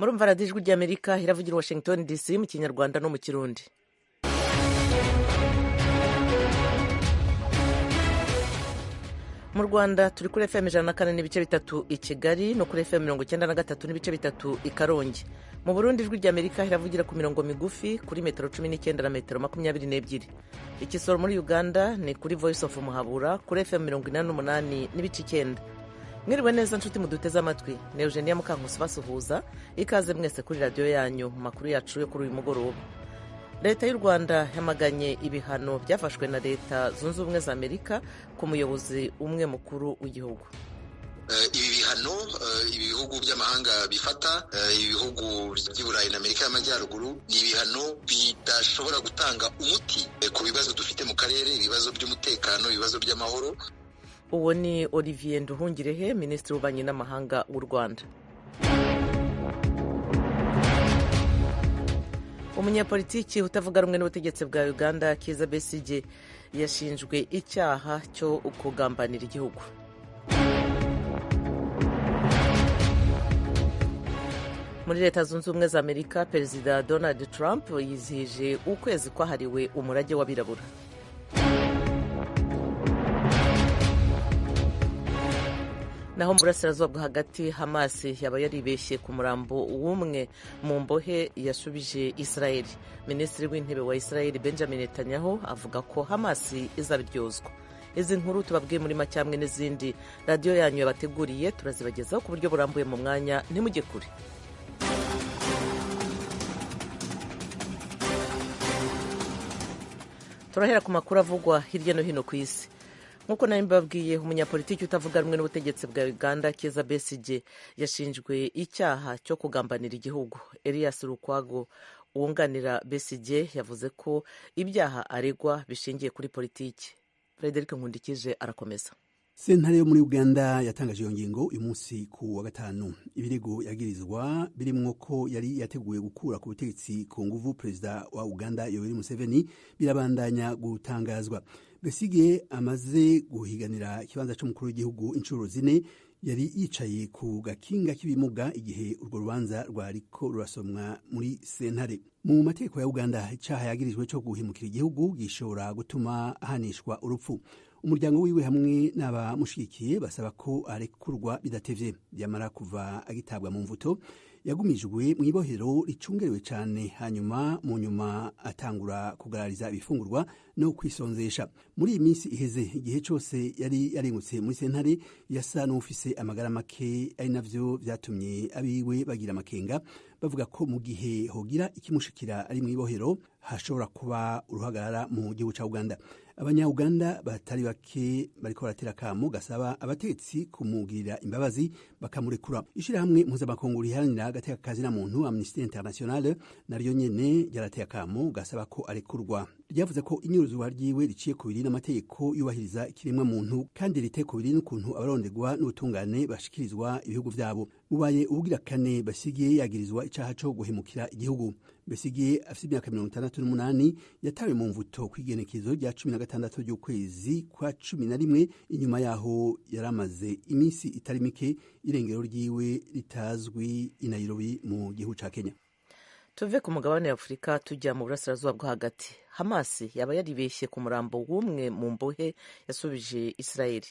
Murumva radiyo Ijwi ry'Amerika iravugira Washington DC mu Kinyarwanda no mu Kirundi. Mu Rwanda turi kuri FM 104.3 i Kigali no kuri FM 93.3 i Karongi. Mu Burundi Ijwi ry'Amerika iravugira ku mirongo migufi kuri metero 19 na metero 22. Ikisoro muri Uganda ni kuri Voice of Muhabura kuri FM 88.9. Mwiriwe neza nshuti muduteze amatwi, ni Eugenia Mukankusi basuhuza, ikaze mwese kuri radiyo yanyu mu makuru yacu yo kuri uyu mugoroba. Leta y'u Rwanda yamaganye ibihano byafashwe na Leta Zunze Ubumwe za Amerika ku muyobozi umwe mukuru w'igihugu. Ibi bihano ibi bihugu by'amahanga bifata, ibihugu by'i Burayi na Amerika y'Amajyaruguru, ni ibihano bidashobora gutanga umuti ku bibazo dufite mu karere, ibibazo by'umutekano, ibibazo by'amahoro. Uwo ni Olivier Nduhungirehe, Minisitiri w'Ububanyi n'Amahanga w'u Rwanda. Umunyapolitiki utavuga rumwe n'ubutegetsi bwa Uganda Kizza Besigye yashinjwe icyaha cyo kugambanira igihugu. Muri Leta Zunze Ubumwe za Amerika, Perezida Donald Trump yizihije ukwezi kwahariwe umurage w'abirabura. Naho mu burasirazuba bwo hagati, Hamas yaba yaribeshye ku murambo w'umwe mu mbohe yasubije Israel. Minisitiri w'Intebe wa Israel Benjamin Netanyahu avuga ko Hamas izabiryozwa. Izi nkuru tubabwiye muri make hamwe n'izindi radiyo yanyu yabateguriye turazibagezaho ku buryo burambuye mu mwanya, ntimujye kure. Turahera ku makuru avugwa hirya no hino ku isi. Nk'uko nari mbabwiye, umunyapolitiki utavuga rumwe n'ubutegetsi bwa Uganda Kizza Besigye yashinjwe icyaha cyo kugambanira igihugu. Elias Lukwago wunganira Besigye yavuze ko ibyaha aregwa bishingiye kuri politiki. Frederic Nkundikije arakomeza. Sentare yo muri Uganda yatangaje iyo ngingo uyu munsi ku wa gatanu. Ibirego yagirizwa birimwo ko yari yateguye gukura ku butegetsi ku nguvu perezida wa Uganda Yoweri Museveni birabandanya gutangazwa. Besigye amaze guhiganira ikibanza c'umukuru w'igihugu inshuro zine, yari yicaye ku gakinga k'ibimuga igihe urwo rubanza rwariko rurasomwa muri sentare. Mu mategeko ya Uganda, icaha yagirijwe co guhemukira igihugu gishobora gutuma ahanishwa urupfu. Umuryango wiwe hamwe n'abamushigikiye basaba ko arekurwa bidatevye. Yamara kuva agitabwa mu mvuto, yagumijwe mu ibohero ricungerewe cane, hanyuma mu nyuma atangura kugarariza ibifungurwa no kwisonzesha. Muri iyi minsi iheze, igihe cose yari yarengutse muri sentare yasa n'ufise amagara make, ari navyo vyatumye abiwe bagira amakenga, bavuga ko mu gihe hogira ikimushikira ari mu ibohero hashobora kuba uruhagarara mu gihugu ca Uganda. Abanya-Uganda batari bake bariko baratera akamo gasaba abategetsi kumugirira imbabazi bakamurekura. Ishirahamwe mpuzamakungu riharanira agateka kazina muntu Amnesty International naryo nyene ryarateye akamo gasaba ko arekurwa. Ryavuze ko inyuruzwa ryiwe riciye ku biri n'amategeko yubahiriza ikiremwa muntu, kandi riteye ku biri n'ukuntu abaronderwa n'ubutungane bashikirizwa ibihugu vyabo. Bubaye ubugira kane Besigye yagirizwa icaha co guhemukira igihugu. Besigye afise imyaka 68, yatawe mu mvuto kw'igenekezo rya 16 ry'ukwezi kwa 11, inyuma yaho yaramaze iminsi itari mike irengero ryiwe ritazwi i Nairobi mu gihugu ca Kenya. Tuve ku mugabane wa Afurika tujya mu burasirazuba bwo hagati. Hamas yaba yaribeshye ku murambo w'umwe mu mbohe yasubije Israel.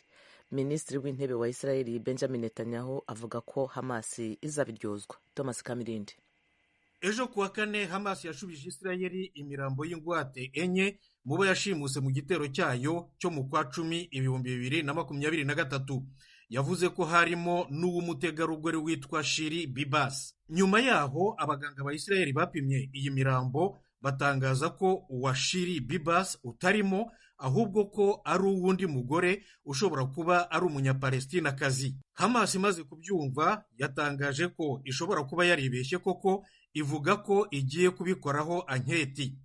Minisitiri w'Intebe wa Israel Benjamin Netanyahu avuga ko Hamas izabiryozwa. Thomas Kamirindi. Ejo kuwa kane Hamas yashubije Israel imirambo y'ingwate enye mubo yashimuse mu gitero cyayo cyo mu kwa 10 2023. Yavuze ko harimo n'uw'umutegarugori witwa Shiri Bibas. Nyuma yaho abaganga ba Israel bapimye iyi mirambo batangaza ko uwa Shiri Bibas utarimo, ahubwo ko ari uwundi mugore ushobora kuba ari umunyapalestinakazi. Hamas imaze kubyumva yatangaje ko ishobora kuba yaribeshye koko, ivuga ko igiye kubikoraho anketi.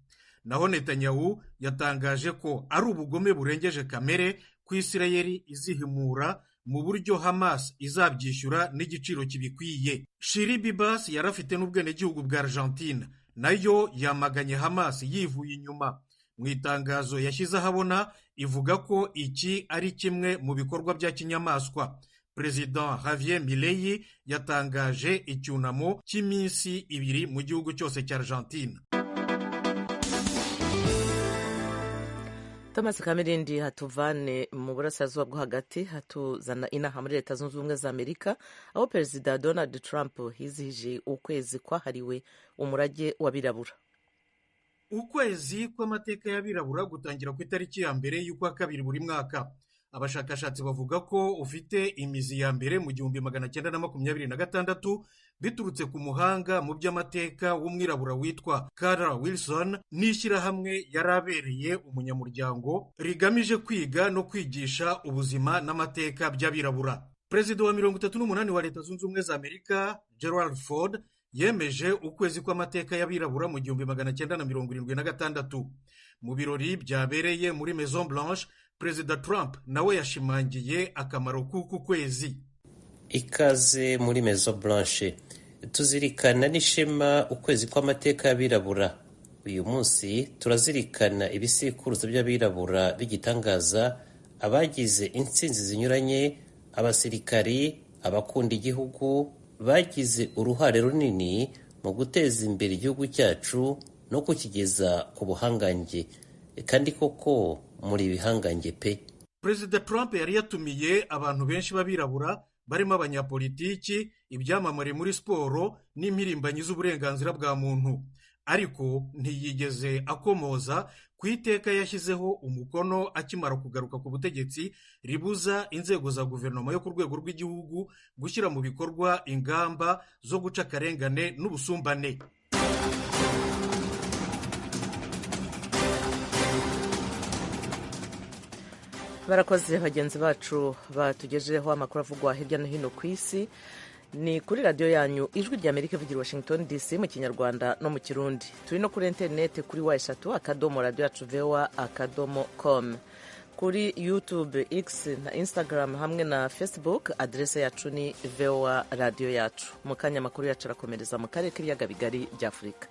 Naho Netanyahu yatangaje ko ari ubugome burengeje kamere ku Israel izihimura mu buryo Hamas izabyishyura n'igiciro kibikwiye. Shiri Bibas yari afite n'ubwenegihugu bwa Argentine, nayo yamaganye Hamas yivuye inyuma. Mu itangazo yashyize ahabona ivuga ko iki ari kimwe mu bikorwa bya kinyamaswa. Perezida Javier Milei yatangaje icyunamo cy'iminsi 2 mu gihugu cyose cya Argentine. Thomas Kamirindi hatuvane mu burasirazuba bwo hagati hatuzana inaha muri Leta Zunze Ubumwe za Amerika, aho Perezida Donald Trump yizihije ukwezi kwahariwe umurage w'abirabura. Ukwezi kw'amateka y'abirabura gutangira ku itariki ya 1 y'ukwa 2 buri mwaka. Abashakashatsi bavuga ko ufite imizi ya mbere mu 1926 biturutse ku muhanga mu by'amateka w'umwirabura witwa Carl Wilson n'ishyirahamwe yari abereye umunyamuryango rigamije kwiga no kwigisha ubuzima n'amateka by'abirabura. Perezida wa 38 wa Leta Zunze Ubumwe za Amerika Gerald Ford yemeje ukwezi kw'amateka y'abirabura mu 1976. Mu birori byabereye muri Maison Blanche, Perezida Trump nawe yashimangiye akamaro k'uku kwezi. Ikaze muri Maison Blanche. Tuzirikana n'ishema ukwezi kw'amateka y'abirabura. Uyu munsi turazirikana ibisekuruza by'abirabura b'igitangaza, abagize intsinzi zinyuranye, abasirikari, abakunda igihugu, bagize uruhare runini mu guteza imbere igihugu cyacu no kukigeza ku buhangange. Kandi koko muri ibihangange pe. Perezida Trump yari yatumiye abantu benshi b'abirabura barimo abanyapolitiki, ibyamamare muri siporo n'impirimbanyi z'uburenganzira bwa muntu. Ariko ntiyigeze akomoza ku iteka yashyizeho umukono akimara kugaruka ku butegetsi ribuza inzego za guverinoma yo ku rwego rw'igihugu gushyira mu bikorwa ingamba zo guca akarengane n'ubusumbane. Barakoze bagenzi bacu batugejeho amakuru avugwa hirya no hino ku isi. Ni kuri radiyo yanyu Ijwi rya Amerika ivugira Washington DC mu Kinyarwanda no mu Kirundi. Turi no kuri interineti kuri w3 radio yacu voa.com, kuri YouTube, X na Instagram hamwe na Facebook. Adrese yacu ni VOA radiyo yacu. Mu kanya amakuru yacu arakomereza mu karere k'ibiyaga bigari bya Afurika.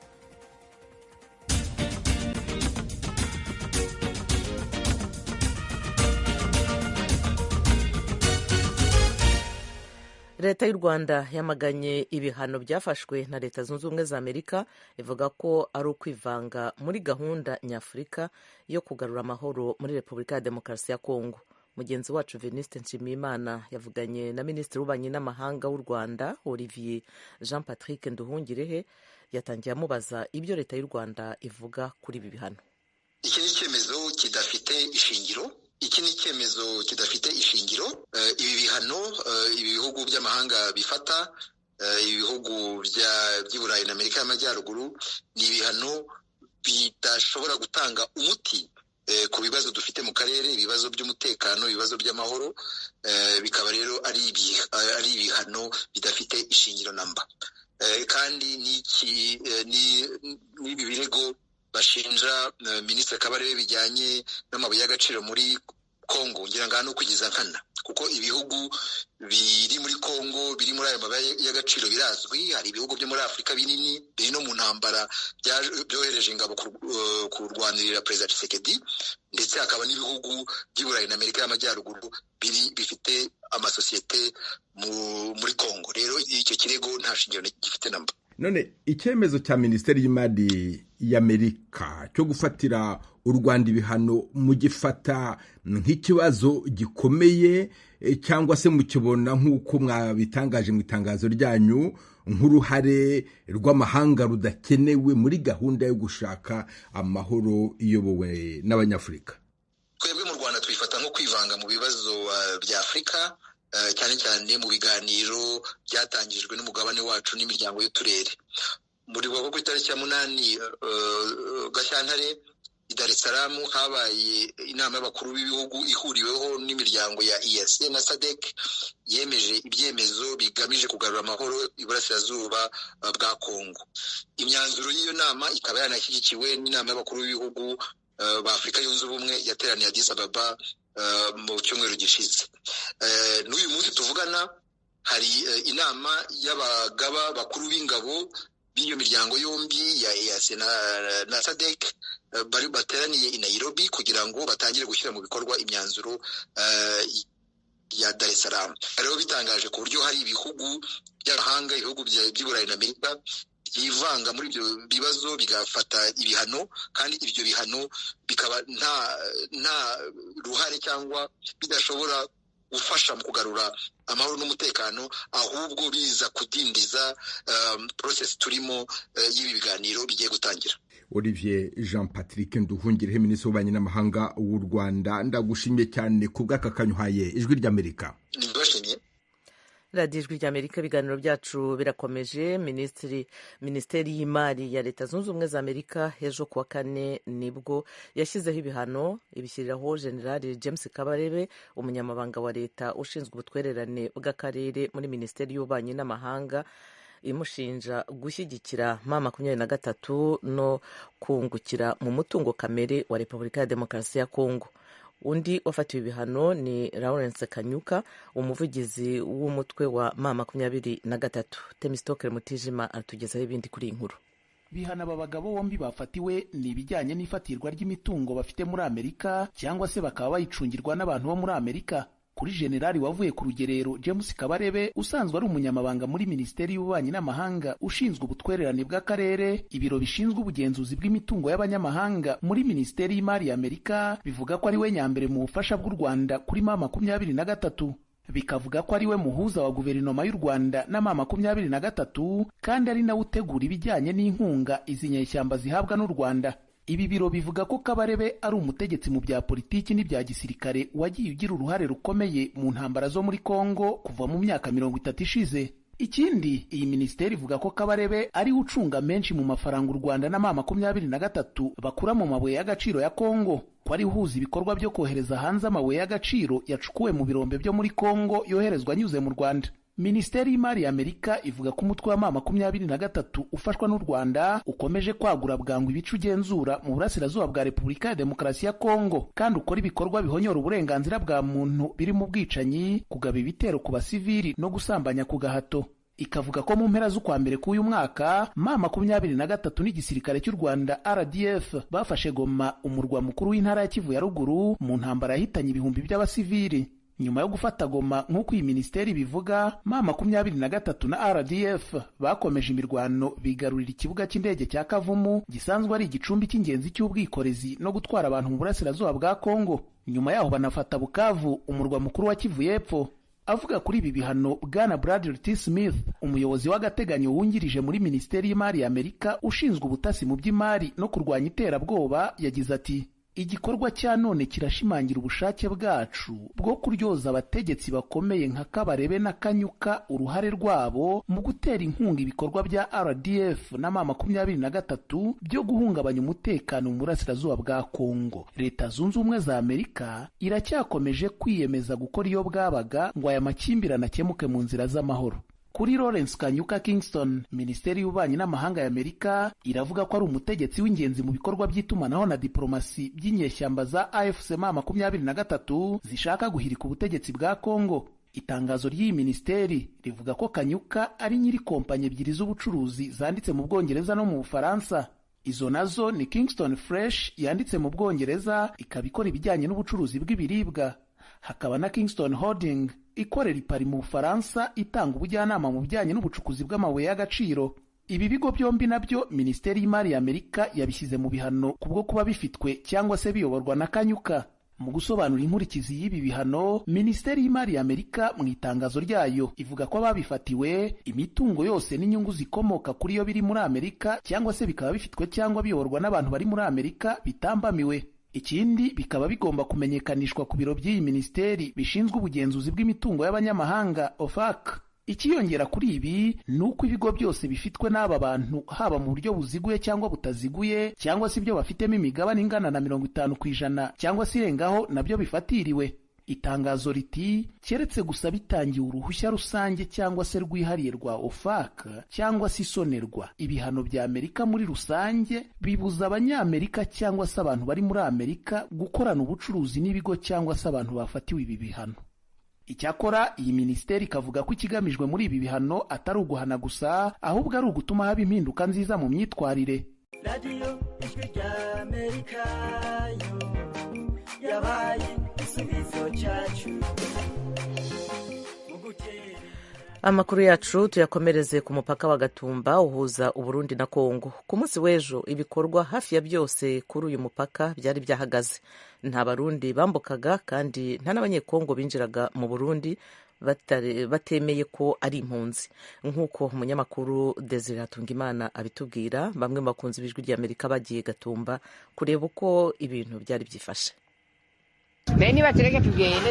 Leta y'u Rwanda yamaganye ibihano byafashwe na Leta Zunze Ubumwe za Amerika, ivuga ko ari ukwivanga muri gahunda nyafurika yo kugarura amahoro muri Repubulika ya Demokarasi ya Kongo. Mugenzi wacu Venuste Nshimiyimana yavuganye na Minisitiri w'Ububanyi n'Amahanga w'u Rwanda Olivier Jean Patrick Nduhungirehe, yatangiye amubaza ibyo Leta y'u Rwanda ivuga kuri ibi bihano. Iki ni icyemezo kidafite ishingiro. Iki ni icyemezo kidafite ishingiro. Ibi bihano ibi bihugu by'amahanga bifata, ibihugu by'i Burayi na Amerika y'Amajyaruguru, ni ibihano bidashobora gutanga umuti ku bibazo dufite mu karere, ibibazo by'umutekano, ibibazo by'amahoro, bikaba rero ari ibihano bidafite ishingiro namba. Kandi n'ibi birego bashinja Minisitiri Kabarebe bijyanye n'amabuye y'agaciro muri Kongo, ngira ngo no kugeza nkana, kuko ibihugu biri muri Kongo biri muri ayo mabuye y'agaciro birazwi. Hari ibihugu byo muri Afurika binini biri no mu ntambara byohereje ingabo kurwanirira Perezida Tshisekedi, ndetse hakaba n'ibihugu by'i Burayi na Amerika y'Amajyaruguru biri bifite amasosiyete muri Kongo. Rero icyo kirego nta shingiro gifite namba. None icyemezo cya Minisiteri y'Imari y'Amerika cyo gufatira u Rwanda ibihano mugifata nk'ikibazo gikomeye, cyangwa se mukibona nk'uko mwabitangaje mu itangazo ryanyu nk'uruhare rw'amahanga rudakenewe muri gahunda yo gushaka amahoro iyobowe n'Abanyafurika? Twebwe mu Rwanda tubifata nko kwivanga mu bibazo bya Afurika, cyane cyane mu biganiro byatangijwe n'umugabane wacu n'imiryango y'uturere. Muri bwo ku itariki ya 8 Gashyantare i Dar es Salaam habaye inama y'abakuru b'ibihugu ihuriweho n'imiryango ya EAC na SADC, yemeje ibyemezo bigamije kugarura amahoro iburasirazuba bwa Kongo. Imyanzuro y'iyo nama ikaba yanashyigikiwe n'inama y'abakuru b'ibihugu ba Afurika yunze ubumwe yateraniye Addis Ababa mu cyumweru gishize. N'uyu munsi tuvugana hari inama y'abagaba bakuru b'ingabo b'iyo miryango yombi ya EAC na SADC bari bateraniye i Nairobi kugira ngo batangire gushyira mu bikorwa imyanzuro ya Dar es Salaam. Rero bitangaje ku buryo hari ibihugu by'amahanga, ibihugu by'i Burayi na Amerika byivanga muri ibyo bibazo bigafata ibihano, kandi ibyo bihano bikaba nta ruhare cyangwa bidashobora gufasha mu kugarura amahoro n'umutekano, ahubwo biza kudindiza process turimo y'ibi biganiro bigiye gutangira. Olivier Jean Patrick Nduhungirehe, minisitiri w'ububanyi n'amahanga w'u Rwanda, ndagushimiye cyane ku bw'aka kanyuhaye Ijwi ry'Amerika. Ndabashimiye. Radiyo Ijwi ry'Amerika, ibiganiro byacu birakomeje. Minisiteri y'Imari ya Leta Zunze Ubumwe za Amerika ejo kuwa kane nibwo yashyizeho ibihano, ibishyiriraho General James Kabarebe, umunyamabanga wa leta ushinzwe ubutwererane bw'akarere muri Minisiteri y'Ububanyi n'Amahanga, imushinja gushyigikira M23 no kungukira mu mutungo kamere wa Repubulika ya Demokarasi ya Kongo. Undi wafatiwe ibihano ni Lawrence Kanyuka, umuvugizi w'umutwe wa M23. Temistokere Mutijima aratugezaho ibindi kuri iyi nkuru. Bihano aba bagabo bombi bafatiwe ni ibijyanye n'ifatirwa ry'imitungo bafite muri Amerika cyangwa se bakaba bayicungirwa n'abantu bo muri Amerika. Kuri generali wavuye ku rugerero James Kabarebe, usanzwe ari umunyamabanga muri Minisiteri y'Ububanyi n'Amahanga ushinzwe ubutwererane bw'akarere, ibiro bishinzwe ubugenzuzi bw'imitungo y'abanyamahanga muri Minisiteri y'Imari ya Amerika bivuga ko ari we nyambere mu bufasha bw'u Rwanda kuri M23. Bikavuga ko ari we muhuza wa guverinoma y'u Rwanda na M23, kandi ari nawe utegura ibijyanye n'inkunga izi nyeshyamba zihabwa n'u Rwanda. Ibi biro bivuga ko Kabarebe ari umutegetsi mu bya politiki n'ibya gisirikare wagiye ugira uruhare rukomeye mu ntambara zo muri Kongo kuva mu myaka 30 ishize. Ikindi, iyi minisiteri ivuga ko Kabarebe ari ucunga menshi mu mafaranga u Rwanda na M23 bakura mu mabuye y'agaciro ya Kongo, ko ari uhuza ibikorwa byo kohereza hanze amabuye y'agaciro yacukuwe mu birombe byo muri Kongo yoherezwa anyuze mu Rwanda. Minisiteri y'Imari ya Amerika ivuga ko umutwe wa M23 ufashwa n'u Rwanda ukomeje kwagura bwangu ibice ugenzura mu burasirazuba bwa Repubulika ya Demokarasi ya Kongo, kandi ukora ibikorwa bihonyora uburenganzira bwa muntu birimo ubwicanyi, kugaba ibitero ku basivili no gusambanya ku gahato. Ikavuga ko mu mpera z'ukwa mbere k'uyu mwaka M23 n'igisirikare cy'u Rwanda RDF bafashe Goma, umurwa mukuru w'intara ya Kivu ya ruguru, mu ntambara yahitanye ibihumbi by'abasivili. Nyuma yo gufata Goma nk'uko iyi minisiteri bivuga, M23 na RDF bakomeje imirwano bigarurira ikibuga cy'indege cya Kavumu gisanzwe ari igicumbi cy'ingenzi cy'ubwikorezi no gutwara abantu mu burasirazuba bwa Kongo. Nyuma yaho banafata Bukavu, umurwa mukuru wa Kivu y'Epfo. Avuga kuri ibi bihano, Bwana Bradley T. Smith, umuyobozi w'agateganyo wungirije muri Minisiteri y'Imari ya Amerika ushinzwe ubutasi mu by'imari no kurwanya iterabwoba, yagize ati: igikorwa cya none kirashimangira ubushake bwacu bwo kuryoza abategetsi bakomeye nka Kabarebe na Kanyuka uruhare rwabo mu gutera inkunga ibikorwa bya RDF na M23 byo guhungabanya umutekano mu burasirazuba bwa Kongo. Leta Zunze Ubumwe za Amerika iracyakomeje kwiyemeza gukora iyo bwabaga ngo aya makimbirane akemuke mu nzira z'amahoro. Kuri Lawrence Kanyuka Kingston, Minisiteri y'Ububanyi n'Amahanga ya Amerika iravuga ko ari umutegetsi w'ingenzi mu bikorwa by'itumanaho na diplomasi by'inyeshyamba za AFC M23 zishaka guhirika ubutegetsi bwa Kongo. Itangazo ry'iyi minisiteri rivuga ko Kanyuka ari nyiri kompanyi ebyiri z'ubucuruzi zanditse mu Bwongereza no mu Bufaransa. Izo nazo ni Kingston Fresh yanditse mu Bwongereza, ikaba ikora ibijyanye n'ubucuruzi bw'ibiribwa. Hakaba na Kingston Holding ikorera i Paris mu Bufaransa, itanga ubujyanama mu bijyanye n'ubucukuzi bw'amabuye y'agaciro. Ibi bigo byombi nabyo Minisiteri y'Imari ya Amerika yabishyize mu bihano kubwo kuba bifitwe cyangwa se biyoborwa na Kanyuka. Mu gusobanura inkurikizi y'ibi bihano, Minisiteri y'Imari ya Amerika mu itangazo ryayo ivuga ko ababifatiwe imitungo yose n'inyungu zikomoka kuri yo biri muri Amerika cyangwa se bikaba bifitwe cyangwa biyoborwa n'abantu bari muri Amerika bitambamiwe. Ikindi, bikaba bigomba kumenyekanishwa ku biro by'iyi minisiteri bishinzwe ubugenzuzi bw'imitungo y'abanyamahanga OFAC. Ikiyongera kuri ibi ni uko ibigo byose bifitwe n'aba bantu, haba mu buryo buziguye cyangwa butaziguye, cyangwa se ibyo bafitemo imigabane ingana na 50% cyangwa se irengaho, nabyo bifatiriwe. Itangazo riti: keretse gusa bitangiwe uruhushya rusange cyangwa se rwihariye rwa OFAC cyangwa se isonerwa, ibihano bya Amerika muri rusange bibuza abanyamerika cyangwa se abantu bari muri Amerika gukorana ubucuruzi n'ibigo cyangwa se abantu bafatiwe ibi bihano. Icyakora iyi minisiteri ikavuga ko ikigamijwe muri ibi bihano atari uguhana gusa, ahubwo ari ugutuma haba impinduka nziza mu myitwarire. Radiyo Ijwi rya Amerika yo yabaye igisubizo cyacu. Amakuru yacu tuyakomereze ku mupaka wa Gatumba uhuza Uburundi na Kongo. Ku munsi w'ejo ibikorwa hafi ya byose kuri uyu mupaka byari byahagaze. Nta Barundi bambukaga kandi nta n'Abanyekongo binjiraga mu Burundi batemeye ko ari impunzi, nk'uko umunyamakuru Desire Hatungimana abitubwira. Bamwe mu bakunzi b'Ijwi ry'Amerika bagiye Gatumba kureba uko ibintu byari byifashe. Nibatureke tugende.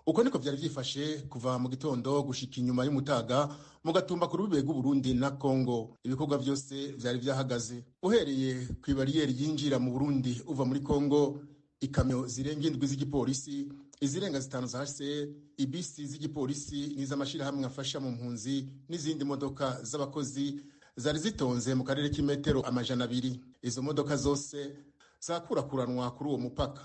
Uko niko byari byifashe kuva mu gitondo gushika inyuma y'umutaga mu Gatumba ku rubibe rw'Uburundi na Kongo. Ibikorwa byose byari byahagaze uhereye ku ibariyeri yinjira mu Burundi uva muri Kongo. Ikamyo zirenga 7 z'igipolisi, izirenga 5 za HCR, ibisi z'igipolisi n'iz'amashirahamwe afasha mu mpunzi n'izindi modoka z'abakozi zari zitonze mu karere k'imetero 200. Izo modoka zose zakurakuranwa kuri uwo mupaka.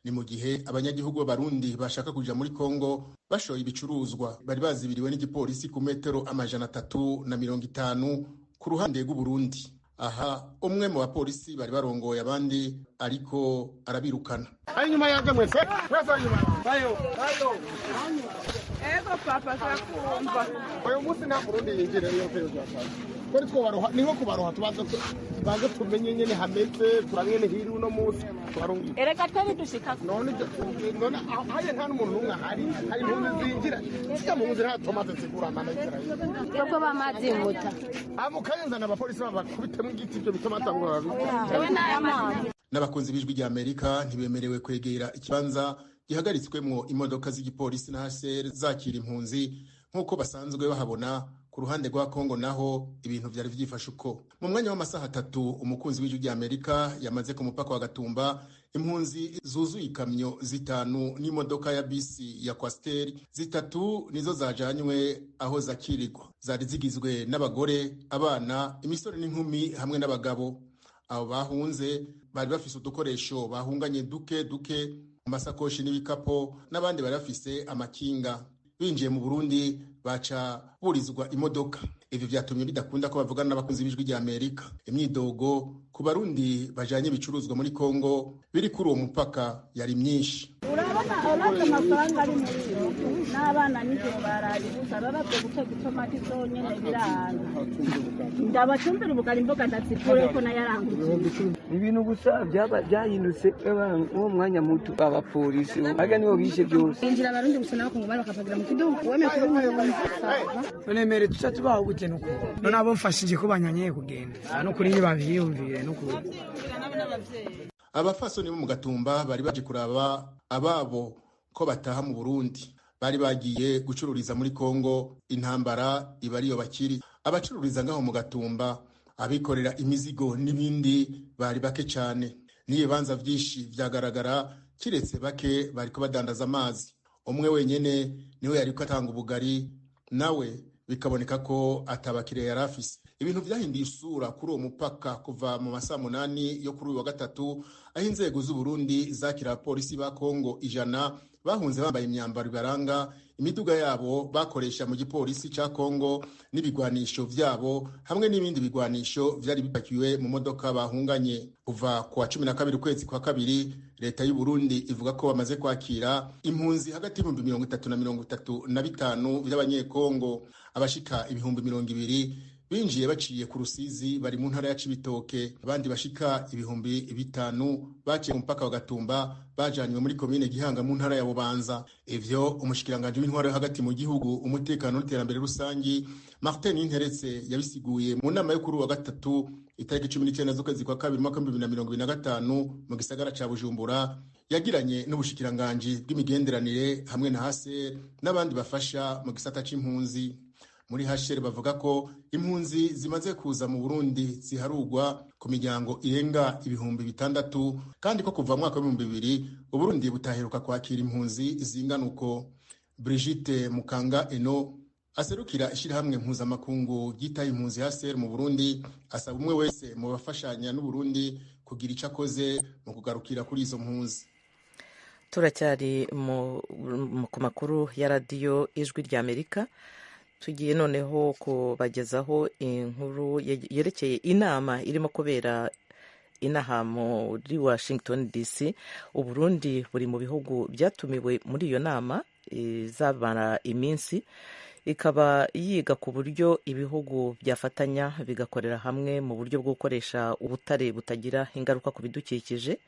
Ni mu gihe abanyagihugu b'Abarundi bashaka kuja muri Kongo bashoye ibicuruzwa bari bazibiriwe n'igipolisi ku metero 350 ku ruhande rw'Uburundi. Aha umwe mu bapolisi bari barongoye abandi ariko arabirukana. Inyuma yanjye mwese mwese inyuma bayo bayo. Ego papa sakumva. Uyu munsi nta Burundi yinjira iyo mfero cyane. Kuri two baroha niho kubaroha tubanze tumenye nyene hameze turabene hiri uno munsi twarungi. Ereka twari dushika. None none haye nta n'umuntu n'umwe hari impunzi zinjira. Sika mu nzira tomate zigura mana inzira. Koko bamazi muta. Amukayenza n'abapolisi babakubitemo igiti ibyo bitomate ngo babi. N'abakunzi b'Ijwi rya Amerika ntibemerewe kwegera ikibanza gihagaritswemwo imodoka z'igipolisi na HCR zakira impunzi nk'uko basanzwe bahabona. Ku ruhande rwa Kongo naho ibintu byari byifashe uko. Mu mwanya w'amasaha 3 umukunzi w'Ijwi rya Amerika yamaze ku mupaka wa Gatumba, impunzi zuzuye ikamyo 5 n'imodoka ya bisi ya Coaster 3 nizo zajanywe aho zakirirwa. Zari zigizwe n'abagore, abana, imisore n'inkumi hamwe n'abagabo. Abo bahunze bari bafise udukoresho bahunganye duke duke mu masakoshi n'ibikapo, n'abandi bari bafise amakinga. Binjiye mu Burundi baca burizwa imodoka. Ivi vyatumye bidakunda ko bavugana n'abakunzi b'Ijwi rya Amerika. Imyidogo ku Barundi bajanye ibicuruzwa muri Kongo biri kuri uwo mupaka yari myinshi. Urabona urabona amafaranga ari muri n'abana nijoro baraye gusa bababwe guteka itomati zonyene biranga. Ndabacumbira ubugari imboga ndazikure ko nayarangutse. Ibintu gusa byahindutse uwo mwanya muto abapolisi baga nibo bishe byose. Injira Abarundi gusa nabo kongomani bakapagira mu kidugu. Wemeye kuba None tuca tubaho gute nuko none abo mfashije ko banyanyeye kugenda no kuri ntibavyiyumvire nuko. Abafasoni bo mu Gatumba bari baje kuraba ababo ko bataha mu Burundi. Bari bagiye gucururiza muri Kongo, intambara iba ariyo bakiri. Abacururiza ngaho mu Gatumba, abikorera imizigo n'ibindi bari bake cyane. N'ibibanza vyinshi vyagaragara kiretse bake bariko badandaza amazi. Umwe wenyene niwe yariko atanga ubugari, nawe bikaboneka ko atabakiriya yari afise. Ibintu vyahinduye isura kuri uwo mupaka kuva mu masaha 8 yo kuri uyu wa gatatu, aho inzego z'Uburundi zakira abapolisi ba Kongo 100 bahunze bambaye imyambaro ibaranga, imiduga yabo bakoresha mu gipolisi ca Kongo n'ibigwanisho vyabo hamwe n'ibindi bigwanisho vyari bipakiwe mu modoka bahunganye. Kuva ku wa 12 ukwezi kwa kabiri, leta y'u Burundi ivuga ko bamaze kwakira impunzi hagati y'ibihumbi 30 na 35 vy'Abanyekongo. Abashika ibihumbi 20 binjiye baciye ku Rusizi bari mu ntara ya Cibitoke, abandi bashika 5,000 baciye mu mupaka wa Gatumba bajanywe muri komine Gihanga mu ntara ya Bubanza. Ivyo umushikiranganje w'intwaro yo hagati mu gihugu, umutekano n'iterambere rusangi Martin Nteretse yabisiguye mu nama yo kuri wa gatatu itariki 19 z'ukwezi kwa kabiri mwaka 2025 mu gisagara ca Bujumbura, yagiranye n'ubushikiranganje bw'imigenderanire hamwe na HCR n'abandi bafasha mu gisata c'impunzi. Muri HCR bavuga ko impunzi zimaze kuza mu Burundi ziharugwa ku miryango irenga 6,000, kandi ko kuva mu mwaka wa 2000 Uburundi butaheruka kwakira impunzi zingana uko. Brigitte Mukanga Eno aserukira ishirahamwe mpuzamakungu ryitaye impunzi HCR mu Burundi asaba umwe wese mu bafashanya n'Uburundi kugira ico akoze mu kugarukira kuri izo mpunzi. Turacyari ku makuru ya radiyo Ijwi rya Amerika. Tugiye noneho kubagezaho inkuru yerekeye inama irimo kubera inaha muri Washington DC. Uburundi buri mu bihugu byatumiwe muri iyo nama izamara iminsi, ikaba yiga ku buryo ibihugu byafatanya bigakorera hamwe mu buryo bwo gukoresha ubutare butagira ingaruka ku bidukikije.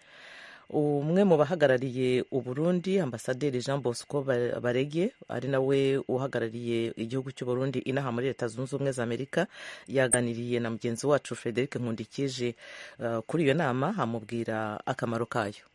Umwe mu bahagarariye Uburundi, Ambasaderi Jean Bosco Barege, ari nawe uhagarariye igihugu cy'u Burundi inaha muri Leta Zunze Ubumwe za Amerika, yaganiriye na mugenzi wacu Frederic Nkundikije kuri iyo nama, amubwira akamaro kayo.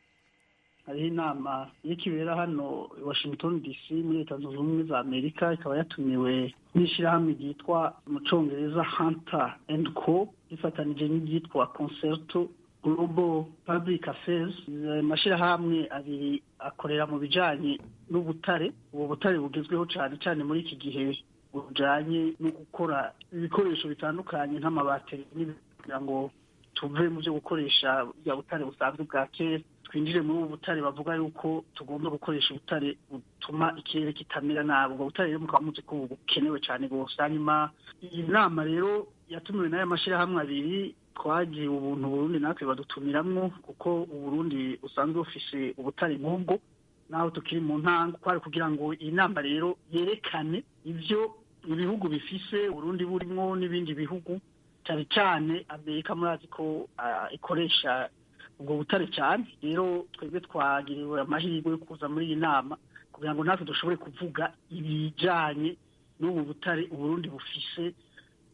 Hariho inama y'ikibera hano Washington DC muri Leta Zunze Ubumwe za Amerika, ikaba yatumiwe n'ishyirahamwe ryitwa mu Congereza Hunter and Co, rifatanije n'iryitwa Concerto Global Public Affairs. Amashyirahamwe abiri akorera mu bijanye n'ubutare, ubu butare bugezweho cyane cyane muri iki gihe bujanye no gukora ibikoresho bitandukanye nk'amabateri, kugira ngo tuve mu byo gukoresha bya butare busanzwe bwa kera, twinjire muri ubu butare bavuga yuko tugomba gukoresha ubutare butuma ikirere kitamera nabi. Ubwo butare rero mukaba muzi ko bukenewe cyane rwose. Hanyuma iyi nama rero yatumiwe n'aya mashyirahamwe abiri, twagiye ubuntu Burundi natwe badutumiramwo, kuko Uburundi busanzwe bufise ubutare nk'ubwo naho tukiri mu ntango, kwari kugira ngo iyi nama rero yerekane ivyo ibihugu bifise, Uburundi burimwo n'ibindi bihugu, cyane cyane Amerika murazi ko ikoresha ubwo butare cyane. Rero twebwe twagiriwe amahirwe yo kuza muri iyi nama kugira ngo natwe dushobore kuvuga ibijanye n'ubu butare Uburundi bufise,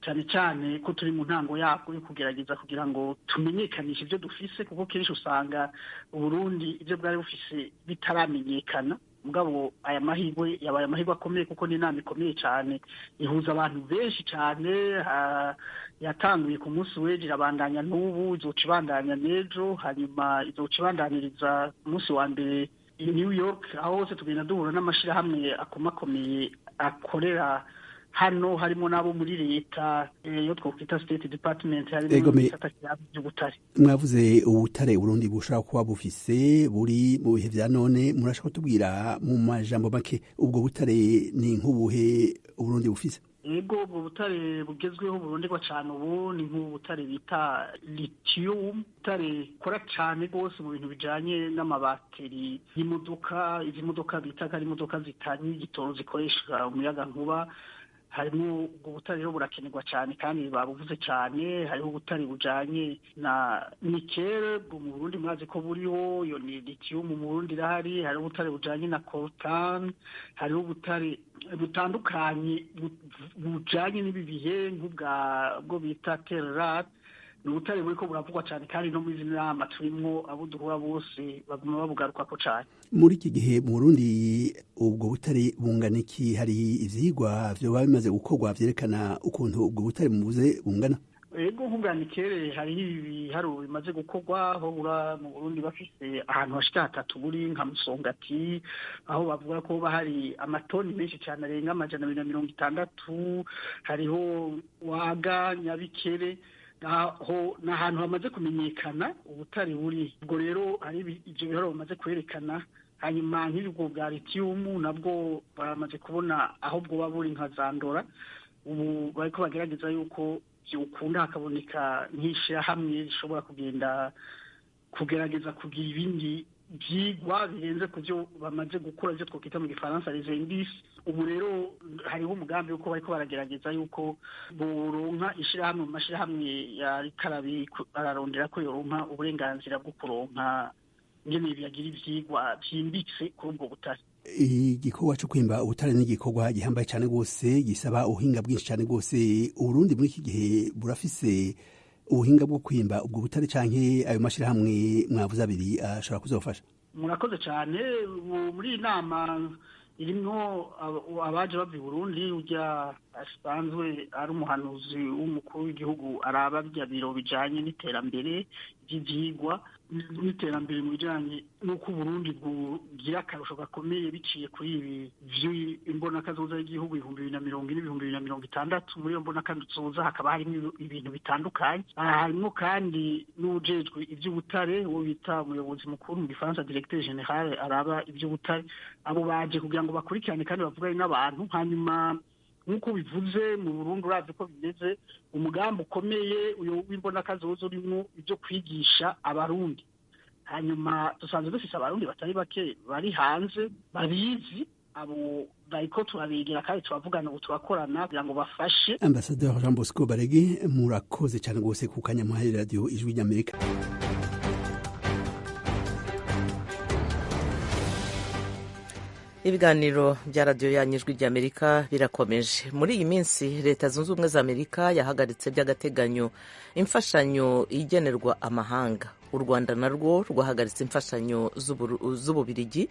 cyane cyane ko turi mu ntango yabwo yo kugerageza kugira ngo tumenyekanishe ibyo dufise, kuko kenshi usanga Uburundi ibyo bwari bufise bitaramenyekana. Mugabo aya mahirwe yabaye amahirwe akomeye, kuko ni inama ikomeye cyane ihuza abantu benshi cyane. Yatanguye ku munsi w'ejo, irabandanya n'ubu, izoca ibandanya n'ejo, hanyuma izoca ibandaniriza ku munsi wa mbere i New York. Aho hose tugenda duhura n'amashyirahamwe akomakomeye akorera hano, harimo n'abo muri leta iyo twakwita State Department, harimo n'ibisata by'ubutare. Mwavuze ubutare Burundi bushobora kuba bufise buri mu bihe vya none, murashaka kutubwira mu majambo make ubwo butare ni nk'ubuhe Uburundi bufise? Ego, ubwo butare bugezweho burondegwa cyane ubu ni nk'ubutare bita lithium, butare kora cyane rwose mu bintu bijanye n'amabateri y'imodoka, izi modoka bita ko ari imodoka zitanye igitoro zikoresha umuyagankuba. Harimo ubwo butare rero burakenerwa cyane kandi babuvuze cyane. Hariho ubutare bujanye na nikele mu Burundi murazi ko buriho, iyo ni lithium mu Burundi irahari. Hariho ubutare bujanye na coltan, hariho ubutare butandukanye bujanye n'ibi bihe nk'ubwa bwo bita terrat. Ni ubutare buriko buravugwa cyane kandi no muri izi nama turimwo abo duhura bose baguma babugarukako cyane. Muri iki gihe mu Burundi ubwo butare bungana iki? Hari ivyigwa vyoba bimaze gukorwa vyerekana ukuntu ubwo butare mubuze bungana? Ego, nk'ubwa nikele hariho ibiharuro bimaze gukorwa, aho mu Burundi bafise ahantu hashika hatatu buri nka Musongati, aho bavuga ko hari amatoni menshi cyane arenga 260. Hariho Waga, Nyabikere, aho ni ahantu hamaze kumenyekana ubutare buri. Ubwo rero hari ibyo biharuro bamaze kwerekana. Hanyuma nk'ubwo bwa lithium nabwo baramaze kubona aho bwoba buri nka Zandora, ubu bariko bagerageza yuko byukunda hakaboneka nk'ishyirahamwe rishobora kugenda kugerageza kugira ibindi byigwa birenze ku byo bamaze gukora, ibyo twakwita mu Gifaransa les indices. Ubu rero hariho umugambi yuko bariko baragerageza yuko boronka ishyirahamwe mu mashyirahamwe yariko ararondera ko yoronka uburenganzira bwo kuronka ingene byagira ivyigwa vyimbitse kuri ubwo butare. Igikorwa cyo kwimba ubutare ni igikorwa gihambaye cyane rwose, gisaba ubuhinga bwinshi cyane rwose. Uburundi muri iki gihe burafise ubuhinga bwo kwimba ubwo butare, canke ayo mashyirahamwe mwavuze abiri ashobora kuzofasha? Murakoze cyane. Muri iyi nama irimwo abaje bava i Burundi, urya asanzwe ari umuhanuzi w'umukuru w'igihugu araba bya biro bijanye n'iterambere ry'ivyigwa n'iterambere mu bijanye n'uko Uburundi bugira akarusho gakomeye biciye kuri ibi vy'imbonakazoza y'igihugu 2040 2060. Muri iyo mbonakazoza hakaba harimo ibintu bitandukanye, harimo kandi n'uwujejwe ivy'ubutare, uwo bita umuyobozi mukuru mu Gifaransa directeur general araba ivy'ubutare. Abo baje kugira ngo bakurikirane kandi bavugane n'abantu. Hanyuma Nk'uko bivuze mu Burundi urazi ko bimeze, umugambi ukomeye uyu w'imbonakazoza urimo ibyo kwigisha abarundi. Hanyuma dusanzwe dufise abarundi batari bake bari hanze babizi, abo bariko turabigira kandi turavugana ubu turakorana kugira ngo bafashe. Ambassadeur Jean Bosco Barege, murakoze cyane rwose ku kanya muhaye Radio Ijwi ry'Amerika. Ibiganiro bya radiyo yanyu Ijwi ry'Amerika birakomeje. Muri iyi minsi Leta Zunze Ubumwe za Amerika yahagaritse by'agateganyo imfashanyo igenerwa amahanga. U Rwanda narwo rwahagaritse imfashanyo z'Ububirigi.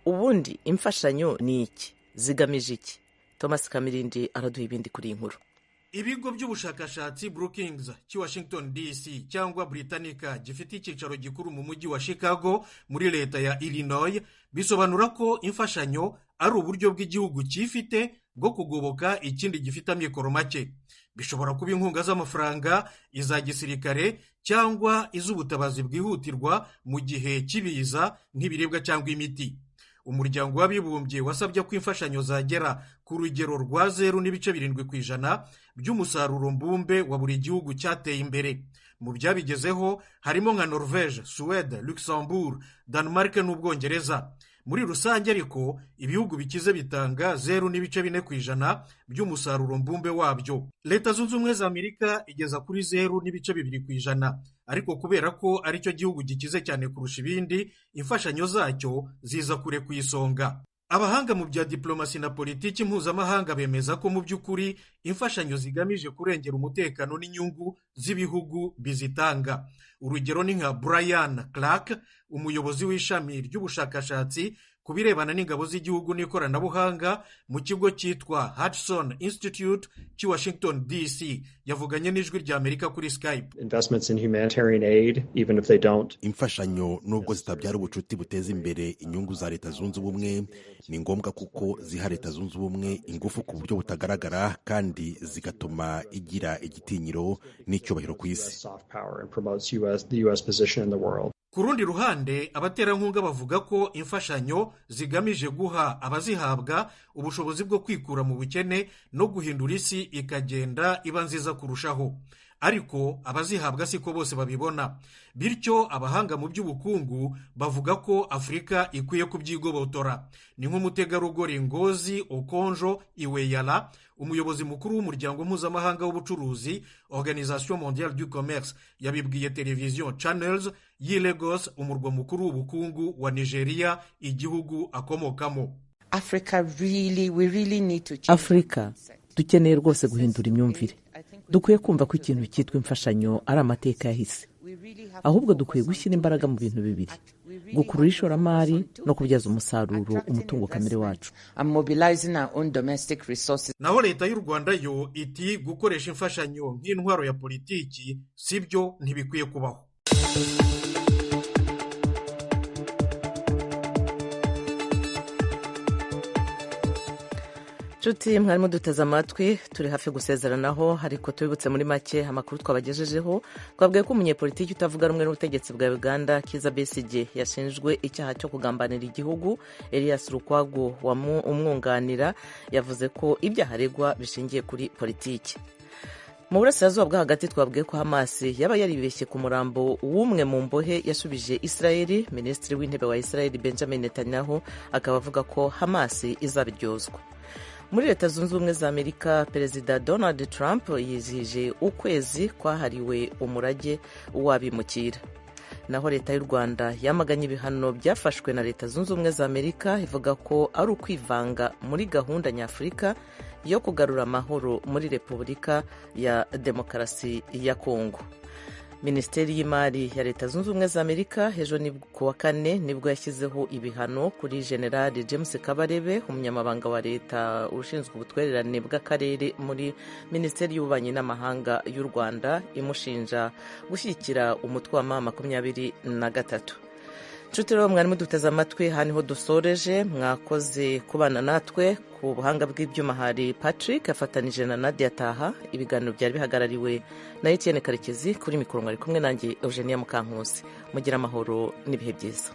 Ubundi imfashanyo ni iki? Zigamije iki? Thomas Kamirindi araduha ibindi kuri iyi nkuru. Ibigo by'ubushakashatsi Brookings cy'i Washington DC cyangwa Britannica gifite icyicaro gikuru mu mujyi wa Chicago muri leta ya Illinois bisobanura ko imfashanyo ari uburyo bw'igihugu cyifite bwo kugoboka ikindi gifite amikoro make. Bishobora kuba inkunga z'amafaranga, iza gisirikare cyangwa iz'ubutabazi bwihutirwa mu gihe cy'ibiza nk'ibiribwa cyangwa imiti. Umuryango w'abibumbye wasabye ko imfashanyo zagera ku rugero rwa 0.7% by'umusaruro mbumbe wa buri gihugu cyateye imbere. Mu byabigezeho harimo nka Norvège, Suède, Luxembourg, Denmark n'Ubwongereza. Muri rusange ariko ibihugu bikize bitanga 0.4% by'umusaruro mbumbe wabyo. Leta Zunze Ubumwe za Amerika igeza kuri 0.2%, ariko kubera ko aricyo gihugu gikize cyane kurusha ibindi, imfashanyo zacyo ziza kure ku isonga. Abahanga mu bya diplomasi na politiki mpuzamahanga bemeza ko mu by'ukuri imfashanyo zigamije kurengera umutekano n'inyungu z'ibihugu bizitanga. Urugero ni nka Brian Clark, umuyobozi w'ishami ry'ubushakashatsi ku birebana n'ingabo z'igihugu n'ikoranabuhanga mu kigo cyitwa Hudson Institute cy'i Washington DC, yavuganye n'Ijwi ry'Amerika kuri Skype. Imfashanyo nubwo zitabyara ubucuti buteza imbere inyungu za Leta Zunze Ubumwe, ni ngombwa kuko ziha Leta Zunze Ubumwe ingufu ku buryo butagaragara kandi zigatuma igira igitinyiro n'icyubahiro ku isi. Ku rundi ruhande, abaterankunga bavuga ko imfashanyo zigamije guha abazihabwa ubushobozi bwo kwikura mu bukene no guhindura isi ikagenda iba nziza kurushaho. Ariko abazihabwa siko bose babibona. Bityo abahanga mu by'ubukungu bavuga ko Afurika ikwiye kubyigobotora. Ni nk'umutegarugori Ngozi Okonjo Iweala, umuyobozi mukuru w'umuryango mpuzamahanga w'ubucuruzi Organisation Mondiale du Commerce, yabibwiye televiziyo Channels y'i Lagos, umurwa mukuru w'ubukungu wa Nigeria, igihugu akomokamo. Afurika dukeneye rwose guhindura imyumvire. Dukwiye kumva ko ikintu cyitwa imfashanyo ari amateka yahise. Ahubwo dukwiye gushyira imbaraga mu bintu bibiri: gukurura ishoramari no kubyaza umusaruro umutungo kamere wacu. Naho Leta y'u Rwanda yo iti gukoresha imfashanyo nk'intwaro ya politiki sibyo, ntibikwiye kubaho. Nshuti mwarimo duteze amatwi, turi hafi gusezeranaho, ariko tubibutse muri make amakuru twabagejejeho. Twabwiye ko umunyepolitiki utavuga rumwe n'ubutegetsi bwa Uganda Kizza Besigye yashinjwe icyaha cyo kugambanira igihugu. Elias Lukwago umwunganira yavuze ko ibyaha aregwa bishingiye kuri politiki. Mu burasirazuba bwo hagati twabwiye ko Hamas yaba yaribeshye ku murambo w'umwe mu mbohe yasubije Israeli. Minisitiri w'intebe wa Israeli Benjamin Netanyahu akaba avuga ko Hamas izabiryozwa. Muri Leta Zunze Ubumwe za Amerika, Perezida Donald Trump yizihije ukwezi kwahariwe umurage w'abimukira. Naho Leta y'u Rwanda yamaganye ibihano byafashwe na Leta Zunze Ubumwe za Amerika, ivuga ko ari ukwivanga muri gahunda nyafurika yo kugarura amahoro muri Repubulika ya Demokarasi ya Kongo. Minisiteri y'imari ya Leta Zunze Ubumwe za Amerika ejo ni kuwa kane nibwo yashyizeho ibihano kuri General James Kabarebe, umunyamabanga wa leta ushinzwe ubutwererane bw'akarere muri Minisiteri y'Ububanyi n'Amahanga y'u Rwanda, imushinja gushyigikira umutwe wa M23. Nshuti rero mwarimu duteze amatwi, aha niho dusoreje. Mwakoze kubana natwe. Ku buhanga bw'ibyuma hari Patrick afatanije na Nadia Taha. Ibiganiro byari bihagarariwe na Etienne Karekezi, kuri mikoro mwari kumwe nanjye Eugenia Mukankusi. Mugira amahoro n'ibihe byiza.